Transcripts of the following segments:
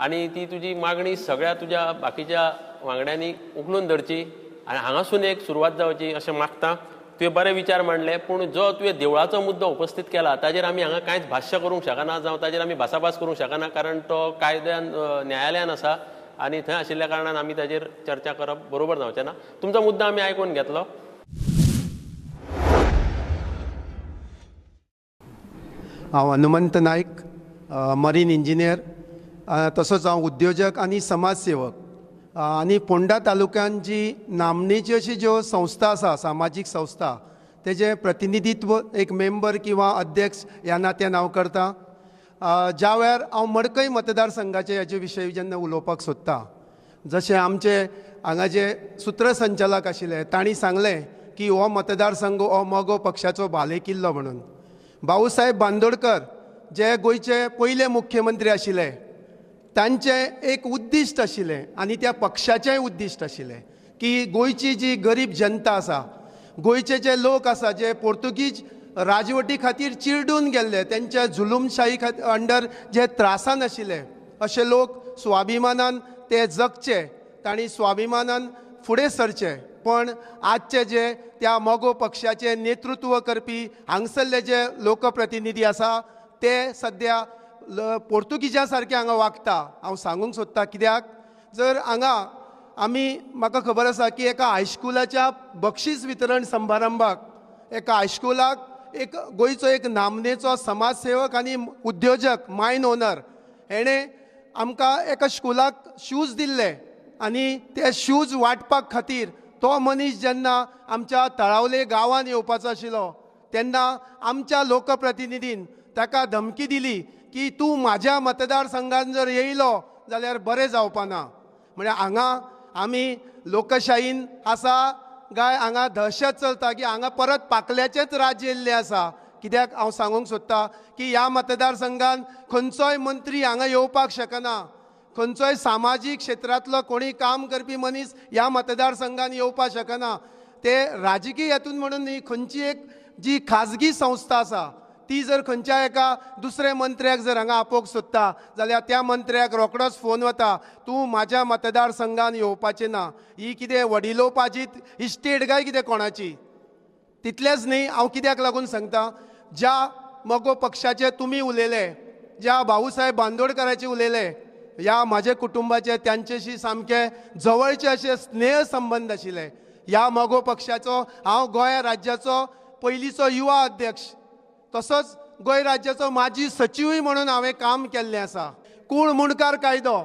आनी ती तुजी मागणी सगळ्या तुज्या बाकीच्या वांगड्यांनी उखलून धरची आनी हांगासून एक सुरवात जावची अशें मागता. तुवें बरे विचार मांडले, पूण जो तुवें देवळाचो मुद्दो उपस्थीत केला ताजेर आमी हांगा कांयच भाश्य करूंक शकना, जावं ताजेर आमी भासाभास करूंक शकना, कारण तो कायद्यान न्यायालयान आसा आनी थंय आशिल्ल्या कारणान आमी ताजेर चर्चा करप बरोबर जावचें ना. तुमचो मुद्दो आमी आयकून घेतलो. हांव हनुमंत नायक, मरीन इंजिनियर, तसोच हांव उद्योजक आनी समाजसेवक. आनी फोंडा तालुक्यान जी नामनेची अशी ज्यो संस्था आसा, सामाजीक संस्था, तेजें प्रतिनिधित्व एक मेंबर किंवा अध्यक्ष ह्या नात्यान हांव करता. ज्या वेळार हांव मडकय मतदारसंघाचे हेजे विशय जेन्ना उलोवपाक सोदता, जशें आमचे हांगा जे सूत्रसंचालक आशिल्ले तांणी सांगलें की हो मतदारसंघ हो मगो पक्षाचो बालेकिल्लो म्हणून. भाऊसाहेब बांदोडकर जे गोंयचे पयले मुख्यमंत्री आशिल्ले तांचें एक उद्दिश्ट आशिल्लें आनी त्या पक्षाचेंय उद्दिश्ट आशिल्लें की गोंयची जी गरीब जनता आसा, गोंयचे जे लोक आसा जे पोर्तुगीज राजवटी खातीर चिरडून गेल्ले, तेंच्या जुलूमशाही खातीर अंडर जे त्रासान आशिल्ले, अशे लोक स्वाभिमानान ते जगचे, तांणी स्वाभिमानान फुडें सरचे. पण आजचे जे त्या मगो पक्षाचे नेतृत्व करपी हांगसरले जे लोकप्रतिनिधी आसा ते सद्या पोर्तुगीजा सारके हांगा वागता. हांव सांगूंक सोदता कित्याक जर हांगा आमी, म्हाका खबर आसा की एका हायस्कुलाच्या बक्षीस वितरण समारंभाक एका हायस्कुलाक एक गोंयचो एक नामनेचो समाजसेवक आनी उद्योजक मायन ओनर हेणें आमकां एका स्कुलाक शूज दिल्ले आनी ते शूज वांटपाक खातीर तो मनीस जेन्ना आमच्या तळावले गांवांत येवपाचो आशिल्लो तेन्ना आमच्या लोकप्रतिनिधीन ताका धमकी दिली की तूं म्हाज्या मतदारसंघान जर येयलो जाल्यार बरें जावपा ना. म्हळ्यार हांगा आमी लोकशाहीन आसा काय हांगा दहशत चलता की हांगा परत पाकल्याचेंच राज्य येयल्लें आसा. कित्याक हांव सांगूंक सोदता की ह्या मतदारसंघान खंयचोय मंत्री हांगा येवपाक शकना, खंयचोय सामाजीक क्षेत्रांतलो कोणी काम करपी मनीस ह्या मतदारसंघान येवपाक शकना. ते राजकीय हेतून म्हणून न्ही, खंयची एक जी खाजगी संस्था आसा ती जर खंयच्या एका दुसऱ्या मंत्र्याक जर हांगा आपोवंक सोदता जाल्यार त्या मंत्र्याक रोखडोच फोन वता, तूं म्हाज्या मतदारसंघान येवपाचें ना. ही कितें वडिलोपाजीत इस्टेट काय कितें कोणाची? तितलेंच न्ही, हांव कित्याक लागून सांगता, ज्या मगो पक्षाचे तुमी उलयले, ज्या भाऊसाहेब बांदोडकराचे उलयले, ह्या म्हाजे कुटुंबाचे त्यांच्याशी सामके जवळचे अशे स्नेह संबंद आशिल्ले. ह्या मगो पक्षाचो हांव गोंय राज्याचो पयलींचो युवा अध्यक्ष, तसोच गोंय राज्याचो माजी सचिवूय म्हणून हांवें काम केल्लें आसा. कूळ मुंडकार कायदो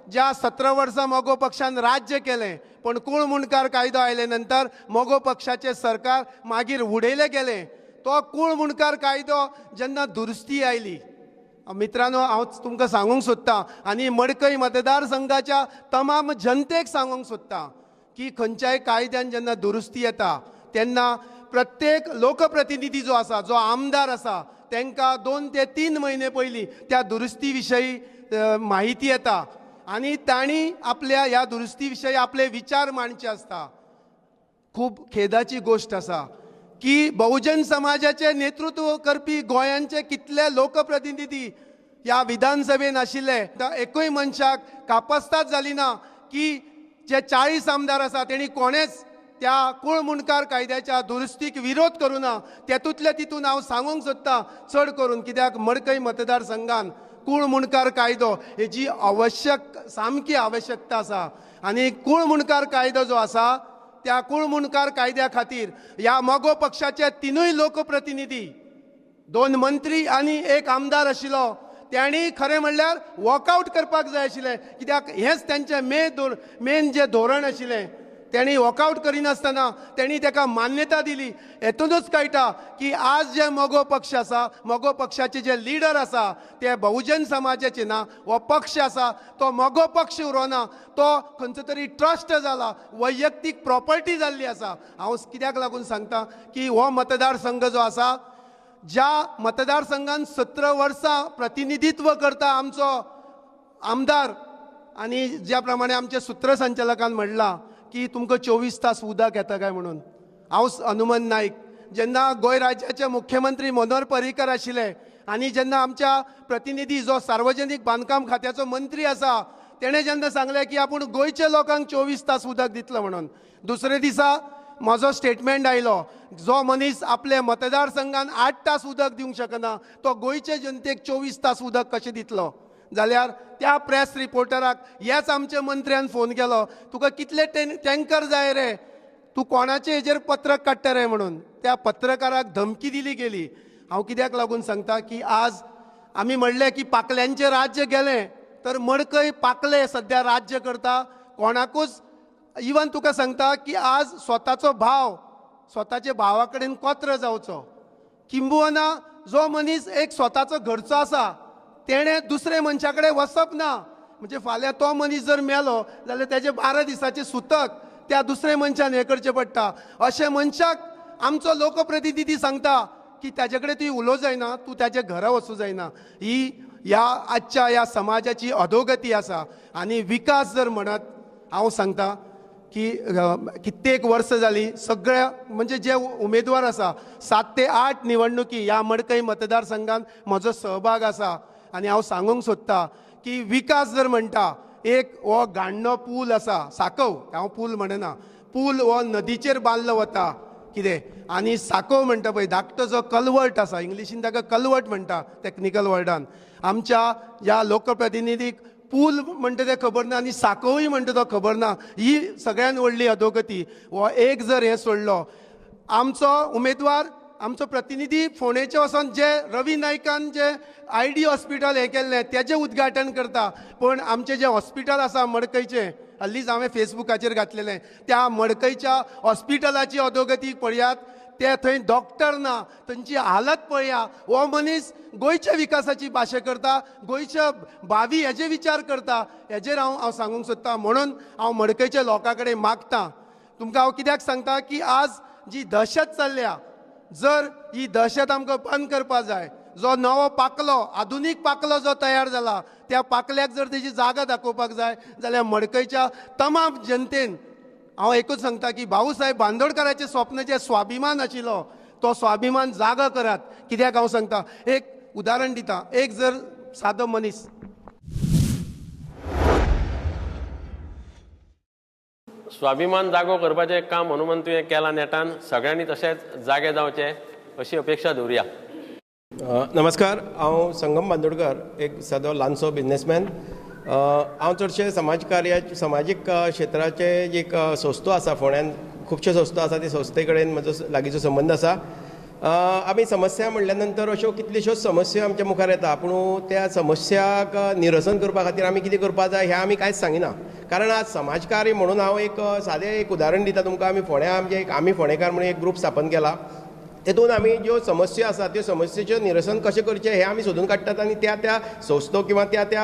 ज्या 17 वर्सां मगो पक्षान राज्य केलें, पण कूळ मुंडकार कायदो आयले नंतर मगो पक्षाचें सरकार मागीर उडयलें गेलें. तो कूळ मुंडकार कायदो जेन्ना दुरुस्ती आयली, मित्रांनो हांव तुमकां सांगूंक सोदता आनी मडकय मतदारसंघाच्या तमाम जनतेक सांगूंक सोदता की खंयच्याय कायद्यान जेन्ना दुरुस्ती येता तेन्ना प्रत्येक लोकप्रतिनिधी जो आसा, जो आमदार आसा, तांकां 2 ते 3 म्हयने पयलीं त्या दुरुस्ती विशयी माहिती येता आनी तांणी आपल्या ह्या दुरुस्ती विशयी आपले विचार मांडचे आसता. खूब खेदाची गोश्ट आसा की बहुजन समाजाचे नेतृत्व करपी गोंयांचे कितले लोकप्रतिनिधी ह्या विधानसभेन आशिल्ले, एकूय मनशाक कापस्ताद जाली ना की जे 40 आमदार आसा तेणी कोणेच त्या कूळ मुंडकार कायद्याच्या दुरुस्तीक विरोध करूं ना. तेतूंतले तितून हांव सांगूंक सोदता चड करून कित्याक मडकय मतदारसंघान कूळ मुंडकार कायदो हेजी आवश्यक, सामकी आवश्यकता आसा. आनी कूळ मुंडकार कायदो जो आसा त्या कूळ मुंडकार कायद्या खातीर ह्या मगो पक्षाचे 3 लोकप्रतिनिधी, 2 मंत्री आनी 1 आमदार आशिल्लो, तांणी खरें म्हणल्यार वॉकआवट करपाक जाय आशिल्लें. कित्याक हेंच तेंचें मेन जें धोरण आशिल्लें. तेणी वॉकआवट करिनासतना तेणी ताका मान्यता दिली. हेतूनच कळटा की आज जे मगो पक्ष आसा, मगो पक्षाचे जे लिडर आसा ते बहुजन समाजाचे ना, हो पक्ष आसा तो मगो पक्ष उरोना, तो खंयचो तरी ट्रस्ट जाला, वैयक्तीक प्रॉपर्टी जाल्ली आसा. हांव कित्याक लागून सांगता की हो मतदारसंघ जो आसा, ज्या मतदारसंघान 17 वर्सां प्रतिनिधित्व करता आमचो आमदार, आनी ज्या प्रमाणे आमचे सूत्रसंचालकान म्हणलां की तुमकां 24 तास उदक येता काय म्हणून, हांव हनुमंत नायक जेन्ना गोंय राज्याचे मुख्यमंत्री मनोहर पर्रीकर आशिल्ले आनी जेन्ना आमच्या प्रतिनिधी जो सार्वजनीक बांदकाम खात्याचो मंत्री आसा तेणें जेन्ना सांगलें की आपूण गोंयच्या लोकांक 24 तास उदक दितलो म्हणून, दुसरे दिसा म्हजो स्टेटमेंट आयलो, जो मनीस आपले मतदारसंघान 8 तास उदक दिवंक शकना तो गोंयचे जनतेक 24 तास उदक कशें दितलो? जाल्यार त्या प्रेस रिपोर्टराक ह्याच आमच्या मंत्र्यान फोन केलो, तुका कितले टँकर जाय रे, तूं कोणाचे हेजेर पत्रक काडटा रे म्हणून त्या पत्रकाराक धमकी दिली गेली. हांव कित्याक लागून सांगता की आज आमी म्हणलें की पाकल्यांचें राज्य गेलें तर मडकय पाकले सद्या राज्य करता. कोणाकूच इवन तुका सांगता की आज स्वताचो भाव स्वताच्या भावा कडेन कोत्र जावचो, किंबहुना जो मनीस एक स्वताचो घरचो आसा तेणें दुसरे मनशा कडेन वचप ना, म्हणजे फाल्यां तो मनीस जर मेलो जाल्यार तेजें 12 दिसाचें सुतक त्या दुसऱ्या मनशान हें करचें पडटा. अशें मनशाक आमचो लोकप्रतिनिधी सांगता की ताजे कडेन तूं उलोवं जायना, तूं ताच्या घरा वचूं जायना. ही ह्या आजच्या ह्या समाजाची अधोगती आसा. आनी विकास जर म्हणत हांव सांगता की कित्येक वर्सां जालीं सगळ्या म्हणजे जे उमेदवार आसा 7 ते 8 निवडणुकी ह्या मडकय मतदारसंघात म्हजो सहभाग आसा. आनी हांव सांगूंक सोदता की विकास जर म्हणटा, एक हो गांडो पूल आसा, साकव, हांव पूल म्हणना, पूल हो नदीचेर बांदलो वता कितें, आनी साकव म्हणटा पळय धाकटो जो कलवट आसा, इंग्लिशीन ताका कलवट म्हणटा टॅक्निकल वर्डान, आमच्या ह्या लोकप्रतिनिधीक पूल म्हणटा तें खबर ना आनी साकवूय म्हणटा तो खबर ना. ही सगळ्यान व्हडली अधोगती. हो एक जर हें सोडलो, आमचो उमेदवार आमचो प्रतिनिधी फोंडेचे वचोन जे रवी नायकान जे आयडी हॉस्पिटल हें केल्लें तेजें उद्घाटन करता, पूण आमचें जें हॉस्पिटल आसा मडकयचें, हल्लीच हांवें फेसबुकाचेर घातलेलें, त्या मडकयच्या हॉस्पिटलाची अधोगती पळयात, ते थंय डॉक्टर ना, थंयची हालत पळया. हो मनीस गोंयच्या विकासाची भाशा करता, गोंयच्या भावी हेजे विचार करता, हेजेर हांव सांगूंक सोदता. म्हणून हांव मडकयच्या लोकां कडेन मागता, तुमकां हांव कित्याक सांगता की आज जी दहशत चल्ल्या, जर ही दहशत आमकां बंद करपा जाय, जो नवो पाकलो आधुनीक पाकलो जो तयार जाला त्या पाकल्याक जर तेजी जागा दाखोवपाक जाय जाल्यार मडकयच्या तमाम जनतेन हांव एकूच सांगता की भाऊसाहेब बांदोडकाराचें स्वप्न जें स्वाभिमान आशिल्लो तो स्वाभिमान जागा करात. कित्याक हांव सांगता, एक उदाहरण दिता, एक जर सादो मनीस स्वाभिमान जागो करपाचें काम हनुमंत तुवें केलां नेटान, सगळ्यांनी तशेंच जागे जावचें अशी अपेक्षा दवरुया. नमस्कार, हांव संगम बांदोडकर, एक सादो ल्हानसो बिजनेसमॅन. हांव चडशे समाज कार्य समाजीक क्षेत्राचे एक संस्था आसा फोंड्यान, खुबश्यो संस्था आसा, ते संस्थे कडेन म्हजो लागींचो संबंद आसा. आमी समस्या म्हणल्या नंतर अश्यो कितल्योश्योच समस्या आमच्या मुखार येता, पूण त्या समस्याक निरसन करपा खातीर आमी कितें करपा जाय हें आमी कांयच सांगिना. कारण आज समाजकार्य म्हणून हांव एक सादें एक उदाहरण दिता तुमकां. आमी फोंड्या आमचे एक आमी फोंडेकार म्हणून एक ग्रूप स्थापन केला, तेतून आमी ज्यो समस्या आसा त्यो समस्येच्यो निरसन कशें करचें हें आमी सोदून काडटात आनी त्या त्या संस्थो किंवा त्या त्या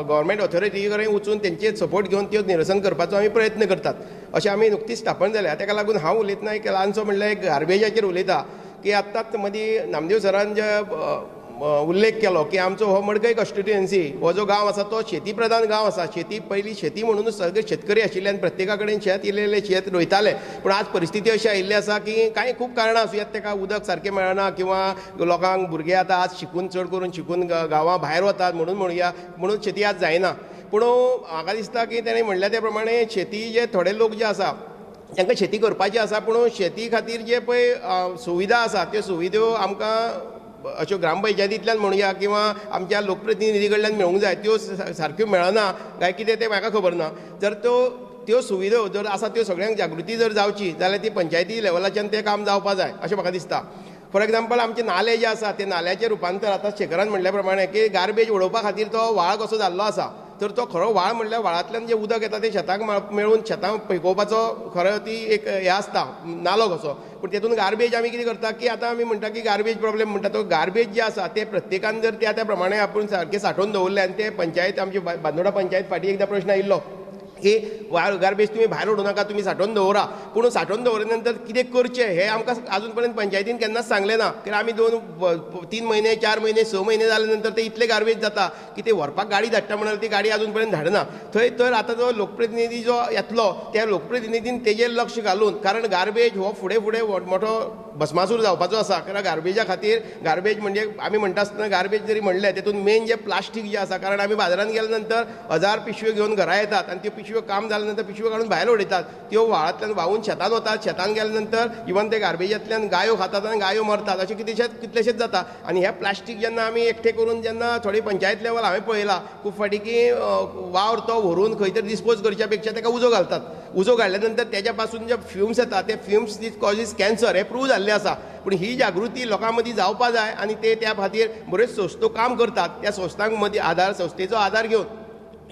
गव्हर्मेंट ऑथॉरिटी कडेन वचून तेंचे सपोर्ट घेवन त्यो निरसन करपाचो आमी प्रयत्न करतात. अशें आमी नुकतीच स्थापन जाल्या. ताका लागून हांव उलयतना एक ल्हानसो म्हणल्यार एक गार्बेजाचेर उलयता की आत्ताच मदीं नामदेव सरान जे उल्लेख केलो की आमचो हो मडकय कॉन्स्टिट्युएन्सी हो जो गांव आसा तो शेती प्रधान गांव आसा. शेती पयलीं शेती म्हणूनच सगळे शेतकरी आशिल्ले आनी प्रत्येका कडेन शेत इल्लें शेत रोयताले. पूण आज परिस्थिती अशी आयिल्ली आसा की कांय खूब कारणां आसूं येता, ताका उदक सारकें मेळना किंवा लोकांक भुरगे आतां आज शिकून चड करून शिकून गांवां भायर वतात म्हणून म्हणुया म्हणून शेती आज जायना. पूण म्हाका दिसता की तेणें म्हणल्या त्या प्रमाणे शेती जे थोडे लोक जे आसा तांकां शेती करपाची आसा, पूण शेती खातीर जे पळय सुविधा आसा त्यो सुविधा आमकां अश्यो ग्रामपंचायतींतल्यान म्हणुया किंवा आमच्या लोकप्रतिनिधी कडल्यान मेळूंक जाय, त्यो सारक्यो मेळना काय कितें तें म्हाका खबर ना. जर त्यो सुविधा जर आसा त्यो सगळ्यांक जागृती जर जावची जाल्यार ती पंचायती लेवलाच्यान तें काम जावपा जाय अशें म्हाका दिसता. फॉर एग्जाम्पल आमचे नाले जे आसा ते नाल्याचें रुपांतर आतां शेखरान म्हणल्या प्रमाणे की गार्बेज उडोवपा खातीर तो व्हाळ कसो जाल्लो आसा, तर तो खरो व्हाळ म्हणल्यार व्हाळांतल्यान जें उदक येता तें शेताक मेळून शेतां पिकोवपाचो खरो ती एक हें आसता नालो कसो. पूण तेतून गार्बेज आमी कितें करता की आतां आमी म्हणटा की गार्बेज प्रॉब्लेम म्हणटा तो गार्बेज जे आसा ते प्रत्येकान जर त्या त्या प्रमाणे आपूण सारकें सांठोवन दवरलें आनी ते पंचायत आमची बांदोडा पंचायत फाटीं एकदां प्रश्न आयिल्लो की गार्बेज तुमी भायर उडोवं नाका, तुमी सांठोवन दवरा. पूण सांठोवन दवरले नंतर कितें करचें हें आमकां आजून पर्यंत पंचायतीन केन्नाच सांगलें ना. कित्याक आमी 2 3 म्हयने 4 म्हयने 6 म्हयने जाले नंतर ते इतले गार्बेज जाता की ते व्हरपाक गाडी धाडटा म्हणल्यार ती गाडी आजून पर्यंत धाडना. थंय तर आतां जो लोकप्रतिनिधी जो येतलो त्या लोकप्रतिनिधीन तेजेर लक्ष घालून, कारण गार्बेज हो फुडें फुडें मोठो भस्मासूर जावपाचो आसा. कारण गार्बेजा खातीर गार्बेज म्हणजे आमी म्हणटा आसतना गार्बेज जरी म्हणलें तेतून मेन जे प्लास्टीक जें आसा, कारण आमी बाजारांत गेले नंतर 1000 पिशव्यो घेवन घरा येतात आनी त्यो पिशव्यो काम जाल्या नंतर पिशव्यो काडून भायर उडयतात, त्यो व्हाळांतल्यान व्हांवून शेतान वतात, शेतान गेल्या नंतर इवन ते गार्बेजांतल्यान गायो खातात आनी गायो मरतात, अशें कितलेशेच जाता. आनी हे प्लास्टीक जेन्ना आमी एकठे करून जेन्ना थोडी पंचायत लेवल हांवें पळयलां खूब फावटी की वावर तो व्हरून खंय तरी डिस्पोज करच्या पेक्षा ताका उजो घालतात. उजो घातल्या नंतर तेज्या पासून जे फ्युम्स येता ते फ्युम्स कॉजीस कॅन्सर हें प्रूव जाल्लें आसा. पूण ही जागृती लोकां मदीं जावपा जाय आनी ते त्या खातीर बऱ्योच संस्था काम करतात, त्या संस्थांक मदीं आदार संस्थेचो आदार घेवन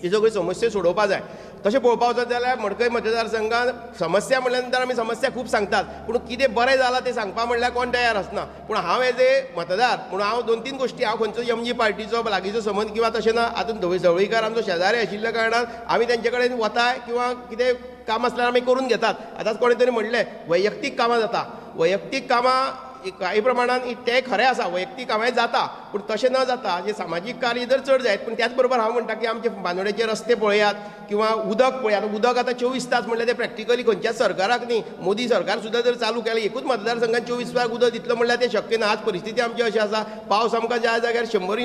ही सगळी समस्या सोडोवपा जाय. तशें पळोवपा वचत जाल्यार मडकय मतदारसंघान समस्या म्हणल्या नंतर आमी समस्या खूब सांगतात, पूण कितें बरें जालां तें सांगपा म्हणल्यार कोण तयार आसना. पूण हांव एज ए मतदार म्हणून हांव 2 3 गोश्टी, हांव खंयचो एम जी पार्टीचो लागींचो संबंद किंवा तशें ना, आतां ढवळीकार आमचो शेजारी आशिल्ल्या कारणान आमी तेंचे कडेन वताय किंवा कितें काम आसल्यार आमी करून घेतात. आतांच कोणें तरी म्हणलें वैयक्तीक कामां जाता, वैयक्तीक कामां काही प्रमाणान तें खरें आसा, वैयक्तीक कामांय जाता, पूण तशें न जाता जे सामाजीक कार्य जर चड जायत. पूण त्याच बरोबर हांव म्हणटा की आमचे बांदोडेचे रस्ते पळयात किंवा उदक पळयात. उदक आतां 24 तास म्हणल्यार तें प्रॅक्टिकली खंयच्याच सरकाराक न्ही, मोदी सरकार सुद्दां जर चालू केलें एकूच मतदारसंघान 24 तास उदक दितलो म्हणल्यार तें शक्य ना. आज परिस्थिती आमची अशी आसा, पावस आमकां ज्या जाग्यार 100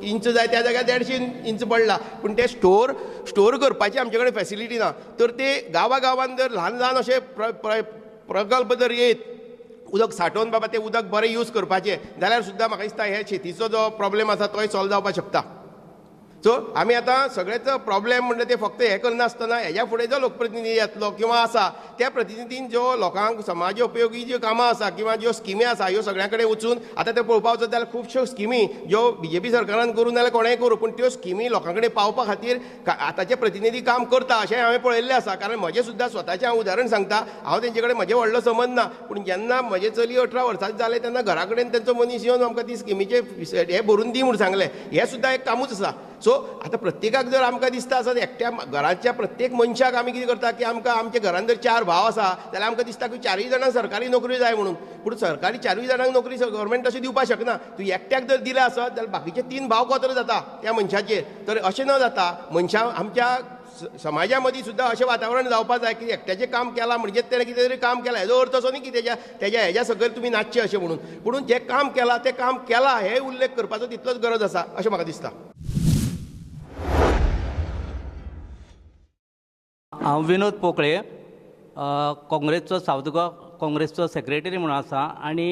इंच जाय त्या जाग्यार 150 इंच पडला, पूण ते स्टोर करपाची आमचे कडेन फॅसिलिटी ना. तर ते गांवा गांवान जर ल्हान ल्हान अशे प्रकल्प जर येत उदक सांठोवन बाबा तें उदक बरें यूज करपाचें जाल्यार सुद्दां म्हाका दिसता हे शेतीचो जो प्रॉब्लेम आसा तोय सॉल्व जावपाक शकता. सो आमी आतां सगळेच प्रॉब्लेम म्हणटा ते फक्त हें करनासतना हेज्या फुडें जो लोकप्रतिनिधी येतलो किंवा आसा त्या प्रतिनिधीन ज्यो लोकांक समाज उपयोगी ज्यो कामां आसा किंवा ज्यो स्किमी आसा ह्यो सगळ्यां कडेन वचून आतां ते पळोवपा वचत जाल्यार खुबश्यो स्किमी ज्यो बीजेपी सरकारान करूं नाल्यार कोणेंय करूं, पूण त्यो स्किमी लोकां कडेन पावपा खातीर आतांचे प्रतिनिधी काम करता अशें हांवें पळयल्लें आसा. कारण म्हजें सुद्दां स्वताचें हांव उदाहरण सांगता, हांव तेंचे कडेन म्हजें व्हडलो संबंद ना, पूण जेन्ना म्हजें चली 18 वर्सांचें जालें तेन्ना घरा कडेन तेंचो मनीस येवन आमकां ती स्किमीचें हें भरून दी म्हूण सांगलें, हें सुद्दां एक कामूच आसा. सो आतां प्रत्येकाक जर आमकां दिसता आसत एकट्या घराच्या प्रत्येक मनशाक आमी कितें करता की आमकां आमच्या घरान जर 4 भाव आसा जाल्यार आमकां दिसता की 4 जाणांक सरकारी नोकरी जाय म्हणून, पूण सरकारी 4 जाणांक नोकरी गव्हर्मेंट तशें दिवपाक शकना. तूं एकट्याक जर दिल्या आसत जाल्यार बाकीचे 3 भाव कोतर जाता त्या मनशाचेर. तर अशें न जाता मनशां आमच्या समाजा मदीं सुद्दां अशें वातावरण जावपाक जाय की एकट्याचें काम केलां म्हणजे तेणें कितें तरी काम केलां हेजो अर्थ असो न्ही की तेज्या तेज्या हेज्या सकयल तुमी नाचचें अशें म्हणून, पूण जें काम केलां तें काम केलां हे उल्लेख करपाचो तितलोच गरज आसा अशें म्हाका दिसता. हांव विनोद पोकळे, काँग्रेसचो सावथ गोवा काँग्रेसचो सेक्रेटरी म्हणून आसा आनी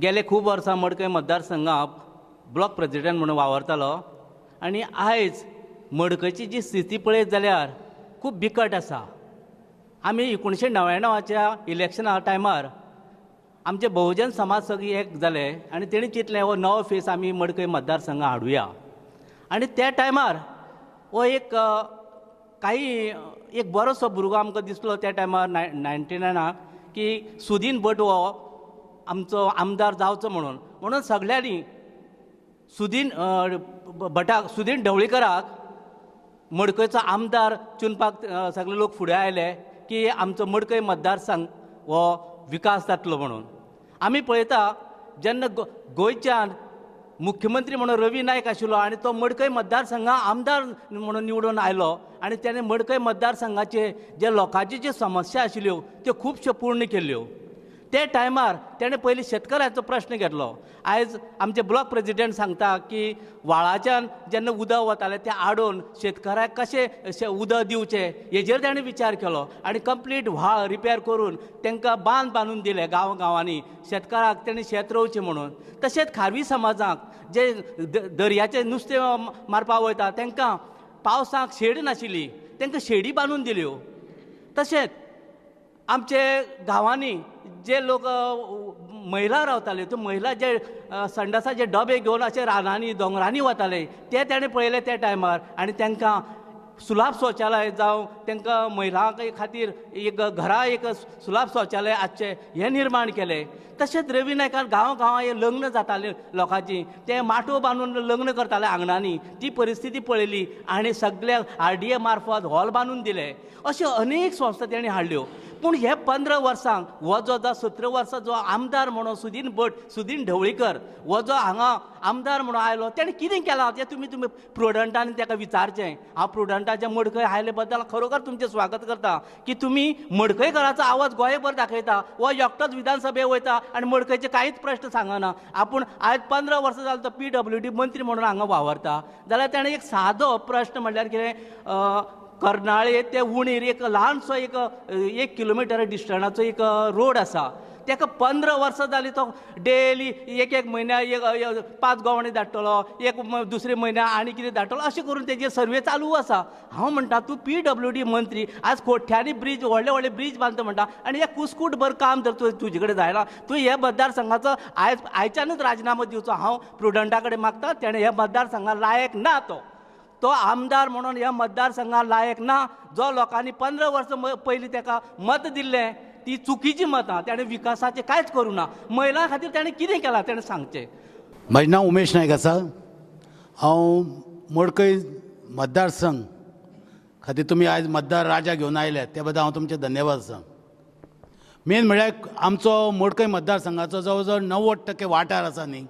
गेले खूब वर्सां मडकय मतदारसंघात ब्लॉक प्रेजिडेंट म्हणून वावरतालो आनी आयज मडकयची जी स्थिती पळयत जाल्यार खूब बिकट आसा. आमी 1999च्या इलेक्शना टायमार आमचे बहुजन समाज सगळी एक जाले आनी तेणी चिंतलें हो नवो फेस आमी मडकय मतदारसंघात हाडुया आनी त्या टायमार हो एक काही एक बरोसो भुरगो आमकां दिसलो त्या टायमार 99 की सुदीन भट हो आमचो आमदार जावचो म्हणून, म्हणून सगळ्यांनी सुदीन भटाक सुदीन ढवळीकराक मडकयचो आमदार चुनपाक सगळे लोक फुडें आयले की आमचो मडकय मतदारसंघ हो विकास जातलो म्हणून. आमी पळयता जेन्ना गोंयच्यान मुख्यमंत्री म्हणून रवी नायक आशिल्लो आनी तो मडकय मतदारसंघा आमदार म्हणून निवडून आयलो आनी तेणें मडकय मतदारसंघाचे जे लोकांची ज्यो समस्या आशिल्ल्यो त्यो खुबश्यो पूर्ण केल्ल्यो. ते टायमार तेणें पयलीं शेतकऱ्याचो प्रश्न घेतलो. आयज आमचे ब्लॉक प्रेजिडेंट सांगता की व्हाळाच्यान जेन्ना उदक वतालें तें आडोवन शेतकऱ्याक कशें उदक दिवचें हेजेर ताणें विचार केलो आनी कंप्लीट व्हाळ रिपेर करून तांकां बांद बांदून दिले गांव गांवांनी शेतकाराक तेणें शेत रोवचें म्हणून. तशेंच खारवी समाजाक जे दर्याचें नुस्तें मारपाक वयता तांकां पावसाक शेड नाशिल्ली तांकां शेडी बांदून दिल्यो. तशेंच आमचे गांवांनी जे लोक महिला रावताले त्यो महिला जे संडासाचे डबे घेवन अशे रानांनी दोंगरांनी वताले ते ताणें पळयले त्या टायमार आनी तांकां सुलाभ शौचालय जावं तांकां महिलां खातीर एक घरा एक सुलाभ शौचालय आसचें हें निर्माण केलें. तशेंच रवी नायकान गांव गांवां हें लग्न जातालें लोकांची, ते माटोव बांदून लग्न करताले आंगणांनी, ती परिस्थिती पळयली आनी सगळ्या RDA मार्फत हॉल बांदून दिले. अश्यो अनेक संस्था तेणी हाडल्यो. पूण हे 15 वर्सांक हो जो 17 वर्सां जो आमदार म्हणून सुदीन भट, सुदीन ढवळीकर हो जो हांगा आमदार म्हणून आयलो तेणें कितें केलां तें तुमी तुमी प्रुडंटान ताका विचारचें. हांव प्रुडंटाच्या मडकय आयले बद्दल खरोखर तुमचें स्वागत करता की तुमी मडकयकराचो आवाज गोंयभर दाखयता. हो एकटोच विधानसभे वयता आनी मडकयचे कांयच प्रश्न सांगना. आपूण आयज 15 वर्सां जालीं तो PWD मंत्री म्हणून हांगा वावरता, जाल्यार तेणें एक सादो प्रश्न म्हणल्यार कितें, कर्नाळे ते उणीर एक ल्हानसो एक 1 किलोमिटर डिस्टन्साचो एक रोड आसा, ताका 15 वर्सां जालीं तो डेली एक एक म्हयन्या एक 5 गवणे धाडटलो, एक दुसरे म्हयन्या आनी कितें धाडटलो, अशें करून तेजे सर्वे चालू आसा. हांव म्हणटा तूं PWD मंत्री आज कोठ्यांनी ब्रीज, व्हडले व्हडले ब्रीज बांदता म्हणटा आनी हे कुसकूटभर काम जर तुवें तुजे कडेन जायना, तूं हे मतदारसंघाचो आयज आयच्यानूच राजिनामो दिवचो. हांव प्रुडंटा कडेन मागता, तेणें ह्या मतदारसंघा लायक ना, तो तो आमदार म्हणून ह्या मतदारसंघा लायक ना. जो लोकांनी 15 वर्सां पयलीं ताका मत दिल्लें ती चुकीची मतां, ताणें विकासाचें कांयच करूं ना. महिलां खातीर ताणें कितें केलां ताणें सांगचें. म्हजें नांव उमेश नायक आसा. हांव मडकय मतदारसंघ खातीर तुमी आयज मतदार राजा घेवन आयल्यात त्या बद्दल हांव तुमचें धन्यवाद आसा. मेन म्हळ्यार आमचो मडकय मतदारसंघाचो जवळ जवळ 90% वाठार आसा न्ही,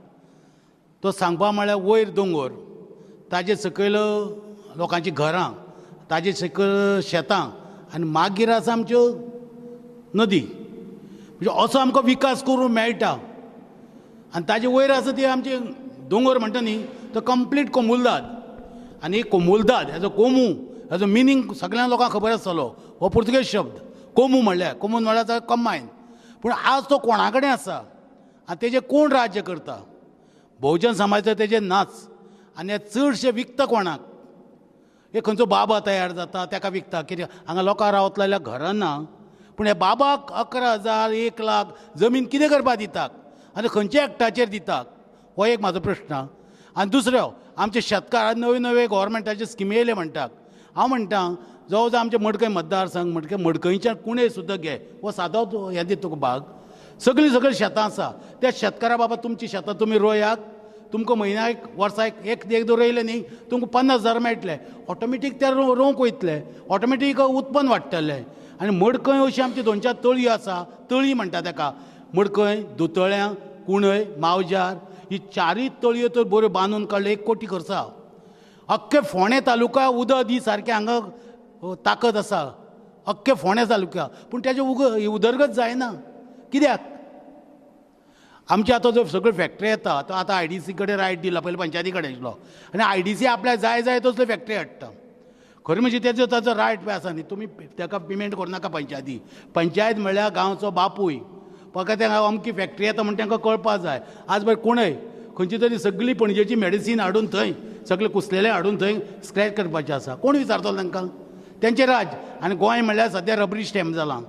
तो सांगपा म्हळ्यार वयर दोंगोर, ताजे सकयल लोकांची घरां, ताजे सकयल शेतां आनी मागीर आसा आमच्यो नदी. म्हणजे असो आमकां विकास करूंक मेळटा. आनी ताजे वयर आसा ती आमची दोंगोर म्हणटा न्ही तो कंप्लीट कोमुलदाद. आनी कोमुलदाद हेजो कोमू हेजो मिनींग सगळ्या लोकांक खबर आसतलो, हो पुर्तुगेज शब्द कोमू म्हणल्यार, कोमून म्हणल्यार कंबायन. पूण आज तो कोणा कडेन आसा आनी तेजेर कोण राज्य करता? बहुजन समाज तर तेजेर नाच. आनी हे चडशे विकता कोणाक, हे खंयचो बाबा तयार जाता ताका विकता. कित्याक हांगा लोकां रावतले जाल्यार घरां ना, पूण ह्या बाबाक 11,000 1 लाख जमीन कितें करपाक दितात आनी खंयच्या एक्टाचेर दितात, हो एक म्हाजो प्रश्न. आनी दुसरो आमचे शेतकार नवे नवे गोवोरमेंटाचे स्किमी येयले म्हणटात. हांव म्हणटा जवळ जवळ आमचे मडकय मतदारसंघ म्हणटकीर मडकयच्यान कुणे सुद्दां घे, हो सादो हें दिता तुका भाग, सगळीं सगळीं शेतां आसा. त्या शेतकारा बाबा तुमची शेतां तुमी रोयात, तुमकां म्हयन्याक वर्साक एक एकदां रोयलें न्ही तुमकां 50,000 मेळटले, ऑटोमॅटीक ते रोवंक वयतले, ऑटोमॅटीक उत्पन्न वाडटलें. आनी मडकय अशी आमची 2-4 तळी आसा, तळी म्हणटा ताका, मडकय, दुतळ्यां, कुणय, मावजार, ही 4 तळयो तर बऱ्यो बांदून काडल्यो, 1 कोटी खर्च. अख्खे फोंडें तालुका उदक दी सारकें हांगा ताकद आसा, अख्खे फोंडें तालुक्या, पूण तेजे उदरगत जायना. कित्याक? आमचे आतां जो सगळ्यो फॅक्टरी येता तो आतां IDC कडेन रायट दिला, पयलीं पंचायती कडेन आशिल्लो, आनी IDC आपल्याक जाय जाय तसल्यो फॅक्टरी हाडटा. खरें म्हणजे तेजो ताजो रायट पळय आसा न्ही, तुमी ताका पेमेंट करूं नाका पंचायती. पंचायत म्हळ्यार गांवचो बापूय, फकत तांकां अमकी फॅक्टरी येता म्हण तांकां कळपा जाय. आज पळय कोणय खंयची तरी सगळी पणजेची मेडिसीन हाडून थंय सगळे कुसलेले हाडून थंय स्क्रॅच करपाचें आसा, कोण विचारतलो तांकां? तेंचें राज्य. आनी गोंय म्हळ्यार सद्या रबरी स्टॅम्प जालां,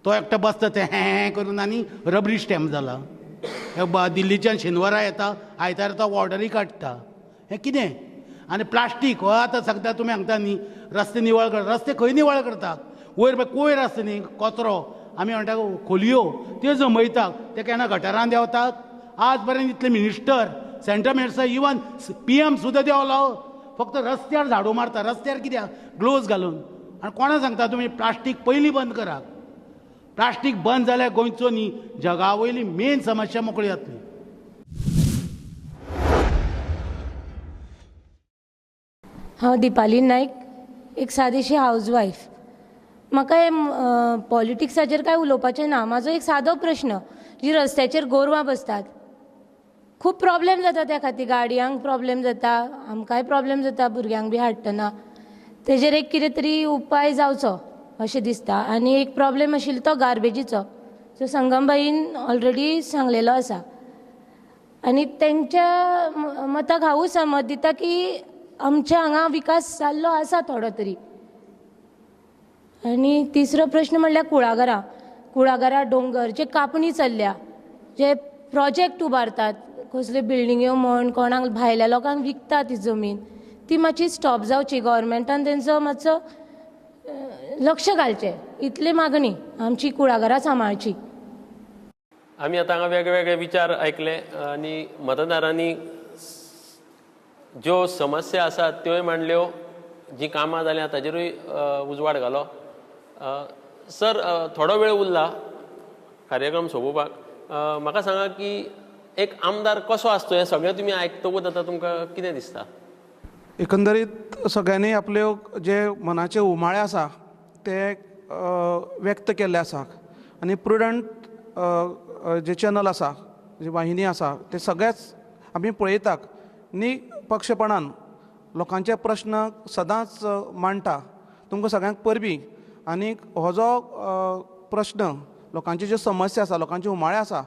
तो एकटो बसता तें हें करून आनी रबरी स्टॅम्प जाला. दिल्लीच्यान शेनवारा येता, आयतारा तो ऑर्डरी काडटा, हें कितें? आनी प्लास्टीक हो आतां सांगता तुमी सांगता न्ही रस्ते निवळ कर, रस्ते खंय निवळ करता? वयर पळय कोयर आसता न्ही, कचरो आमी म्हणटा खोलयो त्यो जमयता, ते केन्ना गटारान देंवतात. आज पर्यंत इतले minister, central minister, even PM सुद्दां देंवलो, फक्त रस्त्यार झाडू मारता. रस्त्यार कित्याक? ग्लोव्ज घालून. आनी कोणा सांगता तुमी प्लास्टीक पयलीं बंद करात. प्लास्टीक बंद जाल्यार गोंयचो न्ही जगा वयली मेन समस्या मोकळी जातली. हांव दीपाली नायक, एक सादीशी हावज वायफ. म्हाका हे पॉलिटिक्साचेर कांय उलोवपाचें ना. म्हाजो एक सादो प्रश्न, जी रस्त्याचेर गोरवां बसतात, खूब प्रॉब्लेम जाता त्या खातीर, गाडयांक प्रॉब्लेम जाता, आमकांय प्रॉब्लेम जाता भुरग्यांक बी हाडटना. तेजेर एक कितें तरी उपाय जावचो अशें दिसता. आनी एक प्रॉब्लेम आशिल्लो तो गार्बेजीचो, जो संगमभाईन ऑलरेडी सांगलेलो आसा. आनी तेंच्या मताक हांवूय सहमत दिता की आमच्या हांगा विकास जाल्लो आसा थोडो तरी. आनी तिसरो प्रश्न म्हणल्यार कुळागरां, कुळागरां दोंगर जे कापणी चल्ल्या, जे प्रोजेक्ट उबारतात, कसल्यो बिल्डिंग्यो म्हण कोणाक भायल्या लोकांक विकता ती जमीन, ती मातशी स्टॉप जावची. गव्हर्मेंटान तेंचो मातसो लक्ष घालचें, इतली मागणी आमची कुळागरां सांबाळची. आमी आतां हांगा वेगवेगळे विचार आयकले आनी मतदारांनी ज्यो समस्या आसात त्योय मांडल्यो, जीं कामां जाल्यां ताजेरूय उजवाड घालो. सर, थोडो वेळ उरला कार्यक्रम सोंपोवपाक. म्हाका सांगा की एक आमदार कसो आसतो हें सगळें तुमी आयकतकूच आतां तुमकां कितें दिसता? एकंदरीत सगळ्यांनी आपल्यो जे मनाचे उमाळे आसा ते व्यक्त केल्ले आसा आनी प्रुडंट जे चॅनल आसा, जी वाहिनी आसा, ते सगळेच आमी पळयतात. निपक्षपणान लोकांचे प्रश्न सदांच मांडटा. तुमकां सगळ्यांक परबीं. आनी हो जो प्रश्न, लोकांची ज्यो समस्या आसा, लोकांचे उमाळे आसा,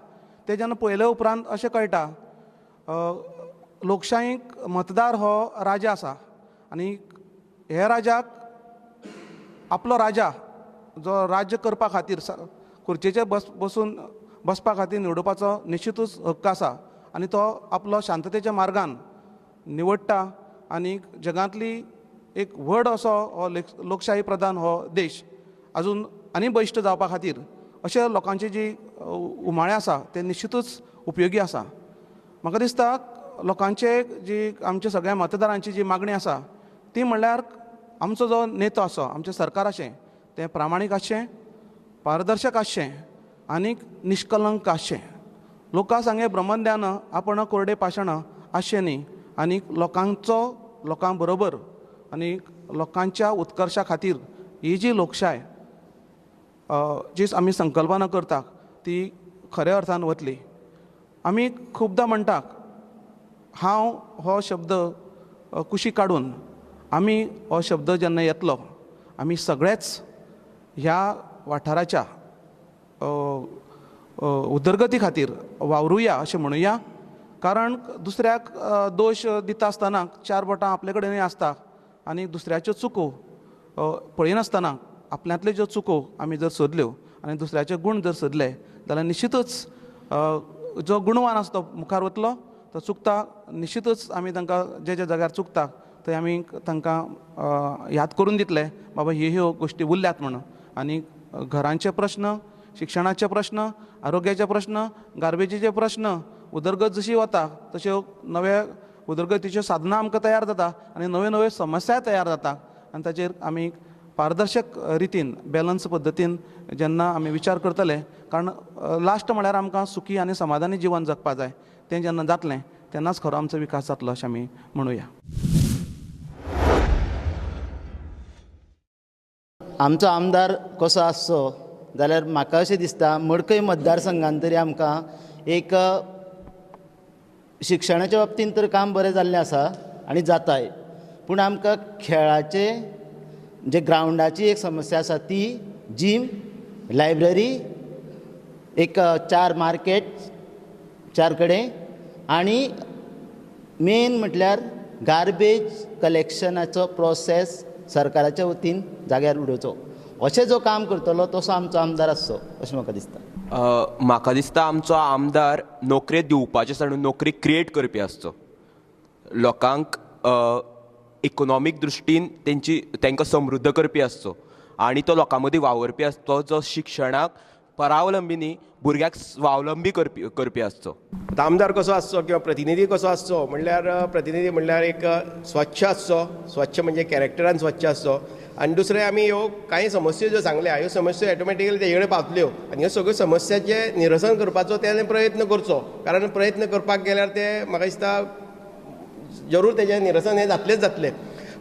ते जेन्ना पळयले उपरांत अशें कळटा लोकशाहीक मतदार हो राजा आसा आनी हे राजाक आपलो राजा जो राज्य करपा खातीर खुर्चेचेर बसून बसपा खातीर निवडपाचो निश्चितूच हक्क आसा आनी तो आपलो शांततेच्या मार्गान निवडटा. आनी जगांतली एक व्हड असो हो लोकशाही प्रधान हो देश अजून आनी बळिश्ट जावपा खातीर अशे लोकांची जी उमाळे आसा ते निश्चितूच उपयोगी आसा. म्हाका दिसता लोकांचे जी आमच्या सगळ्या मतदारांची जी मागणी आसा ती म्हणल्यार आमचो जो नेतो आसा, आमचें सरकार आसचें तें प्रामाणीक आसचें, पारदर्शक आसचें आनी निष्कलंक आसचें. लोकां सांगे ब्रह्मज्ञान आपण कोरडे पाशण आसचें न्ही आनी लोकांचो लोकां बरोबर आनी लोकांच्या उत्कर्शा खातीर ही जी लोकशाय जी आमी संकल्पना करता ती खऱ्या अर्थान वतली. आमी खुबदां म्हणटा हांव हो शब्द कुशीक काडून आमी हो शब्द जेन्ना येतलो आमी सगळेच ह्या वाठाराच्या उदरगती खातीर वावरुया अशें म्हणुया. कारण दुसऱ्याक दोश दिता आसतना चार बोटां आपले कडेनूय आसता आनी दुसऱ्याच्यो चुको पळयनासतना आपल्यांतल्यो ज्यो चुको आमी जर सोदल्यो आनी दुसऱ्याचे गूण जर सोदले जाल्यार निश्चितूच जो गुणवान आसा तो मुखार वतलो. तो चुकता निश्चितूच आमी तांकां जे जे जाग्यार चुकता थंय आमी तांकां याद करून दितले, बाबा ह्यो ह्यो गोश्टी उरल्यात म्हणून. आनी घरांचे प्रश्न, शिक्षणाचे प्रश्न, आरोग्याचे प्रश्न, गार्बेजीचे प्रश्न, उदरगत जशी वता तश्यो नव्या उदरगतीच्यो साधनां आमकां तयार जाता आनी नव्यो नव्यो समस्या तयार जाता आनी ताचेर आमी पारदर्शक रितीन बॅलन्स पद्दतीन जेन्ना आमी विचार करतले, कारण लास्ट म्हळ्यार आमकां सुखी आनी समाधानी जिवन जगपा जाय, तें जेन्ना जातलें तेन्नाच खरो आमचो विकास जातलो अशें आमी म्हणुया. आमचो आमदार कसो आसचो जाल्यार म्हाका अशें दिसता मडकय मतदारसंघान तरी आमकां एक शिक्षणाच्या बाबतींत तर काम बरें जाल्लें आसा आनी जाताय, पूण आमकां खेळाचे जे ग्रावंडाची एक समस्या आसा ती जीम, लायब्ररी, एक चार मार्केट चार कडेन आनी मेन म्हटल्यार गार्बेज कलेक्शनाचो प्रोसेस सरकाराच्या वतीन जाग्यार उडोवचो. अशें जो काम करतलो तसो आमचो आमदार आसचो अशें म्हाका दिसता. म्हाका दिसता आमचो आमदार नोकरी दिवपाचे आसा, नोकरी क्रिएट करपी आसचो. लोकांक इकोनॉमीक दृश्टीन तांकां समृद्ध करपी आसचो आनी तो लोकां मदीं वावरपी आसचो, जो शिक्षणाक परावलंबी न्ही भुरग्याक स्वावलंबी करपी आसचो. आतां आमदार कसो आसचो किंवा प्रतिनिधी कसो आसचो म्हणल्यार प्रतिनिधी म्हणल्यार एक स्वच्छ आसचो, स्वच्छ म्हणजे कॅरेक्टरान स्वच्छ आसचो. आनी दुसरें आमी ह्यो कांय समस्या ज्यो सांगल्या ह्यो समस्या ऑटोमॅटिकली तेजे कडेन पावतल्यो आनी ह्यो सगळ्यो समस्याचें निरसन करपाचो तेणें प्रयत्न करचो. कारण प्रयत्न करपाक गेल्यार ते म्हाका दिसता जरूर तेजें निरसन हें जातलेंच जातलें.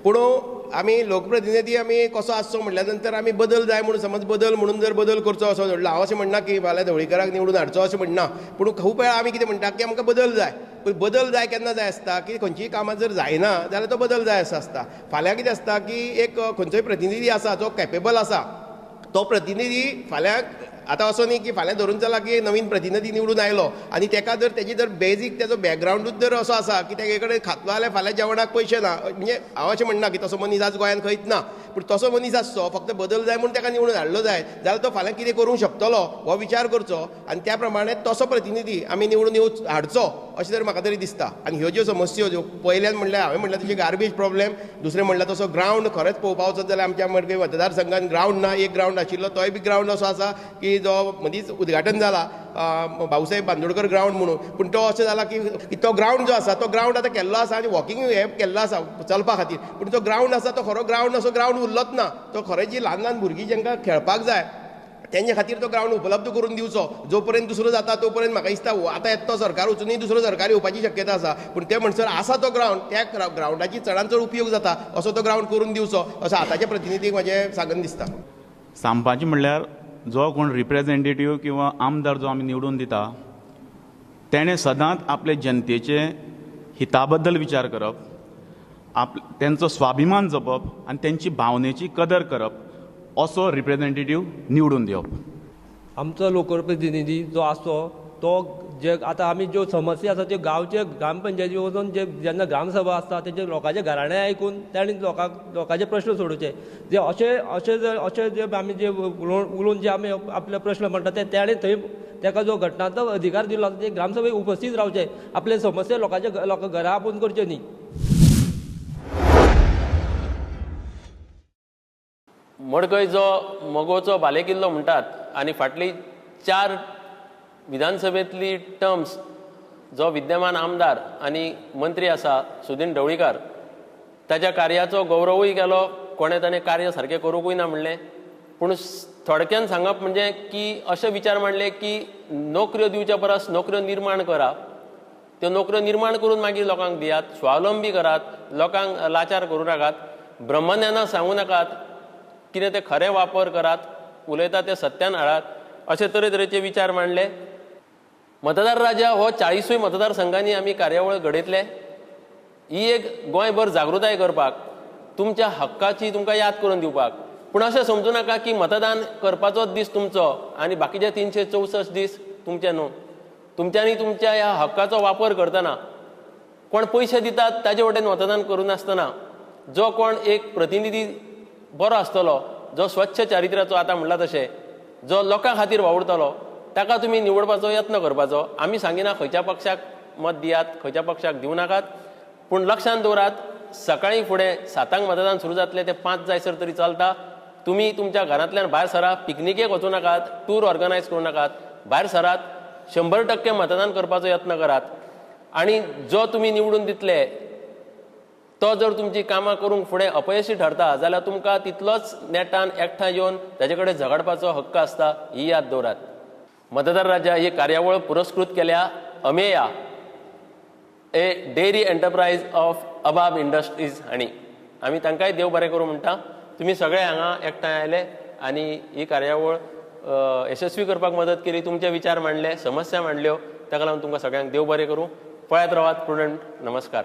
पूण आमी लोकप्रतिनिधी आमी कसो आसचो म्हणल्या नंतर आमी बदल जाय म्हणून समज बदल म्हणून जर बदल करचो असो म्हणलो, हांव अशें म्हणना की फाल्यां ढवळीकराक निवडून हाडचो अशें म्हणना, पूण खूब वेळा आमी कितें म्हणटा की आमकां बदल जाय. पूण बदल जाय केन्ना जाय आसता की खंयचीय कामां जर जायना जाल्यार तो बदल जाय असो आसता. फाल्यां कितें आसता की एक खंयचोय प्रतिनिधी आसा जो कॅपेबल आसा तो प्रतिनिधी फाल्यां आतां असो न्ही की फाल्यां धरून चला की नवीन प्रतिनिधी निवडून आयलो आनी तेका जर तेजी जर बेजीक तेजो बॅकग्रावंडूच जर असो आसा की तेजे कडेन खातलो जाल्यार फाल्यां जेवणाक पयशे ना, म्हणजे हांव अशें म्हणना की तसो मनीस आज गोंयांत खंयच ना, पूण तसो मनीस आसचो, फक्त बदल जाय म्हूण ताका निवडून हाडलो जाय जाल्यार तो फाल्यां कितें करूंक शकतलो हो विचार करचो आनी त्या प्रमाणे तसो प्रतिनिधी आमी निवडून येवच हाडचो अशें तरी म्हाका तरी दिसता. आनी ह्यो ज्यो समस्यो ज्यो पयल्यान म्हणल्यार हांवें म्हणल्यार तशी गार्बेज प्रॉब्लेम, दुसरें म्हणल्यार तसो ग्रावंड खरेंच पळोवपा वचत जाल्यार आमच्या मडकय मतदारसंघान ग्रावंड ना, एक ग्रावंड आशिल्लो तोय बी ग्रावंड असो आसा की जो मदींच उद्घाटन जाला भाऊसाहेब बांदोडकर ग्रावंड म्हणून, पूण तो अशें जाला की तो ग्रावंड जो आसा तो ग्रावंड आतां केल्लो आसा आनी वॉकिंग हें केल्लो आसा चलपा खातीर, पूण जो ग्रावंड आसा तो खरो ग्रावंड असो ग्रावंड उरलोच ना. तो खरें जी ल्हान ल्हान भुरगीं जांकां खेळपाक जाय तेंच्या खातीर तो ग्रावंड उपलब्ध करून दिवचो. जो पर्यंत दुसरो जाता तो पर्यंत म्हाका दिसता आतां येता तो सरकार वचुनूय दुसरो सरकार येवपाची शक्यता आसा, पूण ते म्हणसर आसा तो ग्रावंड त्या ग्रावंडाची चडान चड उपयोग जाता असो तो ग्रावंड करून दिवचो असो आतांच्या प्रतिनिधीक म्हजें सांगन दिसता. सांगपाचें म्हणल्यार जो कोण रिप्रेझेंटेटीव किंवा आमदार जो आमी निवडून दिता तेणें सदांच आपले जनतेचे हिता बद्दल विचार करप, आप तेंचो स्वाभिमान जपप आनी तेंची भावनेची कदर करप असो रिप्रेझेंटेटीव निवडून दिवप. आमचो लोकप्रतिनिधी जो आसचो तो जे आतां आमी ज्यो समस्या आसा त्यो गांवचे ग्रामपंचायती वचून जे जेन्ना ग्रामसभा आसता तेजे लोकांचे घराणे आयकून तांणी लोकांक लोकांचे प्रश्न सोडोवचे. जे अशे अशे जर अशे जे आमी जे उलोवन जे आमी आपले प्रश्न म्हणटा ते ताणें थंय ताका जो घटनात्मक अधिकार दिलो आसा ते ग्रामसभेक उपस्थीत रावचे, आपले समस्या लोकांचे लोकां घरा आपोवन करचे न्ही. मडकय जो मगोचो बालेकिल्लो म्हणटात आनी फाटली 4 विधानसभेंतली टर्म्स जो विद्यमान आमदार आनी मंत्री आसा सुदिन ढवळीकार ताच्या कार्याचो गौरवूय केलो, कोणें ताणें कार्य सारकें करूंकूय ना म्हणलें, पूण थोडक्यान सांगप म्हणजे की अशे विचार मांडले की नोकऱ्यो दिवच्या परस नोकऱ्यो निर्माण करा, त्यो नोकऱ्यो निर्माण करून मागीर लोकांक दियात, स्वावलंबी करात, लोकांक लाचार करूं नाकात, ब्रह्मज्ञानां सांगूं नाकात, कितें तें खरें वापर करात, उलयता तें सत्यान हाडात, अशे तरेतरेचे विचार मांडले. मतदार राजा हो 40 मतदारसंघांनी आमी कार्यावळ घडयतले. ही एक गोंयभर जागृताय करपाक, तुमच्या हक्काची तुमकां याद करून दिवपाक. पूण अशें समजूं नाका की मतदान करपाचोच दीस तुमचो आनी बाकीचे 364 दीस तुमचे न्हू. तुमच्यांनी तुमच्या ह्या हक्काचो वापर करतना कोण पयशे दितात ताजे वटेन मतदान करूं नासतना जो कोण एक प्रतिनिधी बरो आसतलो, जो स्वच्छ चारित्र्याचो आतां म्हणला तशें जो लोकां खातीर वावुरतलो ताका तुमी निवडपाचो यत्न करपाचो. आमी सांगिना खंयच्या पक्षाक मत दियात, खंयच्या पक्षाक दिवं नाकात, पूण लक्षांत दवरात सकाळीं फुडें 7 मतदान सुरू जातलें, तें 5 जायसर तरी चलता. तुमी तुमच्या घरांतल्यान भायर सरा, पिकनिकेक वचूं नाकात, टूर ऑर्गनायज करूं नाकात, भायर सरात, 100% मतदान करपाचो यत्न करात आनी जो तुमी निवडून दितले तो जर तुमची कामां करूंक फुडें अपयशी ठरता जाल्यार तुमकां तितलोच नेटान एकठांय येवन ताजे कडेन झगडपाचो हक्क आसता, ही याद दवरात. मतदार राजा ही कार्यावळ पुरस्कृत केल्या Ameya a dairy enterprise of Abab industries हांणी. आमी तांकांय देव बरें करूं म्हणटा. तुमी सगळे हांगा एकठांय आयले आनी ही कार्यावळ यशस्वी करपाक मदत केली, तुमचे विचार मांडले, समस्या मांडल्यो, ताका लागून तुमकां सगळ्यांक देव बरें करूं. पळयत रावात प्रुडंट. नमस्कार.